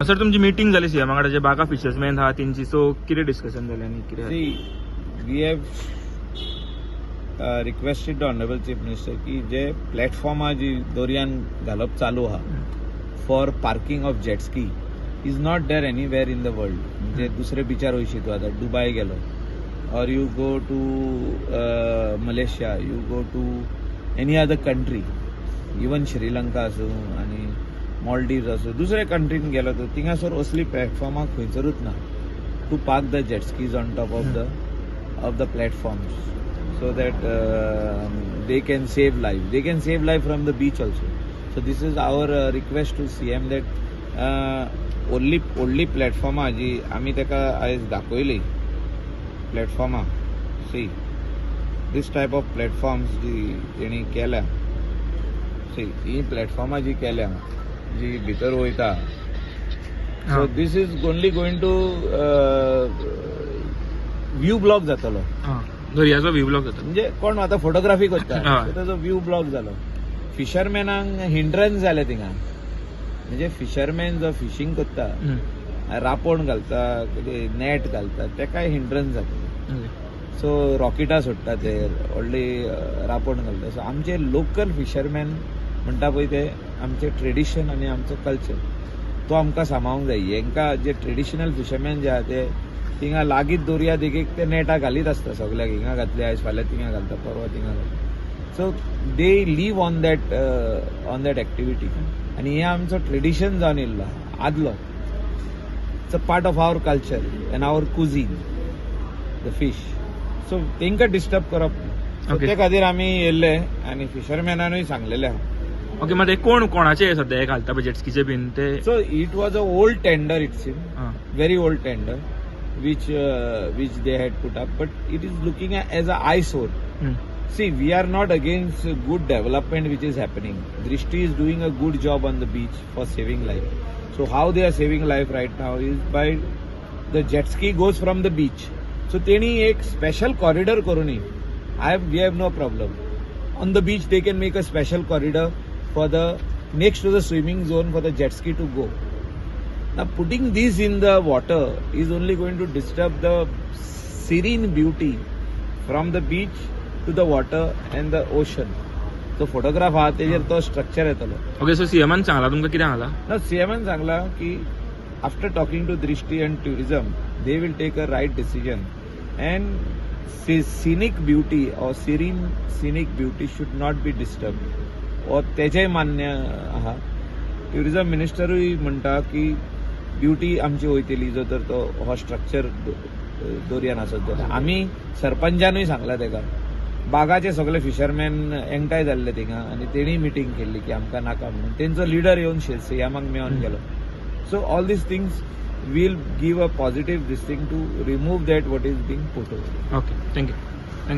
Sir, तुमची meeting जाली सीएमा कडेन, जे बागा फिशर्समॅन आहा तेंची, सो कितें डिस्कशन जालें आनी कितें? See, we have requested the Honorable Chief Minister की जे प्लॅटफॉर्मा जी दर्यान घालप चालू आहा for parking of jet ski is not there anywhere in the world. म्हणजे दुसरे बिचार वयशी तूं आतां दुबय गेलो or you go to Malaysia, you go to any other country, even Sri Lanka आसूं आनी मॉल्डीव्स आसूं, दुसऱ्या कंट्रीन गेलो तर थिंगासर असली प्लॅटफॉर्मां खंयसरूच ना to park the jet skis on top of the platforms so that they can save life. They can save life from the beach also. So this is our request to CM that only व्हडली प्लॅटफॉर्मां जी आमी ताका आयज दाखयली प्लॅटफॉर्मां, see, this type of platforms जी तेणी केल्या, C, ही प्लॅटफॉर्मां जी केल्या जी भितर वयता, so this is only going to view block जातलो. आं, दर्याचो व्यू ब्लॉक जाता. म्हणजे कोण आतां फोटोग्राफी करता, so ताजो व्यू ब्लॉक जालो, फिशरमॅनांक हिंड्रन्स जालें थिंगा. म्हणजे फिशरमॅन जो फिशींग करता, रांपोण घालता, कितें नॅट घालता, तेकाय हिंड्रन्स जाता. सो रॉकेटां सोडटा ते, व्हडली रांपोण घालता. सो आमचे लोकल फिशरमॅन म्हणटा पळय, ते आमचे ट्रेडिशन आनी आमचो कल्चर तो आमकां सांबाळूंक जाय. हेंकां जे ट्रेडिशनल फिशरमॅन जे आहा, ते थिंगा लागींच दर्या देगेक ते नेटां घालीत आसता सगल्याक. हिंगा घातले आयज, फाल्यां थिंगा घालता, परवां थिंगा घालता. So they live on that activity आनी हें आमचो ट्रेडिशन जावन येयल्लो आहा आदलो. It's a part of our culture and our cuisine, the fish. So तांकां डिस्टर्ब करप ना. So ते खातीर आमी येयल्ले आनी फिशरमॅनानूय सांगलेलें आहा. ओके, मात हे कोण कोणाचे सध्या हे घालता पळय जेटस्कीचे बीन ते? So it was a old tender, it seem, very old tender which they had put up, but it is looking as a eyesore. See, we are not against good development which is happening. Drishti is doing a good job on the beach for saving life. So how they are saving life right now is by the jet ski goes from the beach. So तेणी एक special corridor करूनी, I have we have no problem. On the beach they can make a special corridor for the next to the swimming zone for the jet ski to go. Now putting this in the water is only going to disturb the serene beauty from the beach to the water and the ocean. तो photograph आहा तेजेर तो structure येतलो. Okay, so सीएमान सांगला तुमकां, कितें सांगला? ना, सीएमान सांगला की after talking to Drishti and tourism, they will take a right decision and scenic beauty or serene scenic beauty should not be disturb. हो तेजेय मान्य आहा. ट्युरिजम मिनिस्टरूय म्हणटा की ब्युटी आमची वयतली जर तर तो हो स्ट्रक्चर दर्यान आसत जाल्यार. आमी सरपंचानूय सांगला तेका. बागाचे सगळे फिशरमॅन एकठांय जाल्ले थिंगा आनी तेणी मिटींग केल्ली की आमकां नाका म्हणून. तेंचो लिडर येवन सीएमाक मेळोन गेलो. So all these things will give a positive this thing to remove that what is being put. Okay, thank you.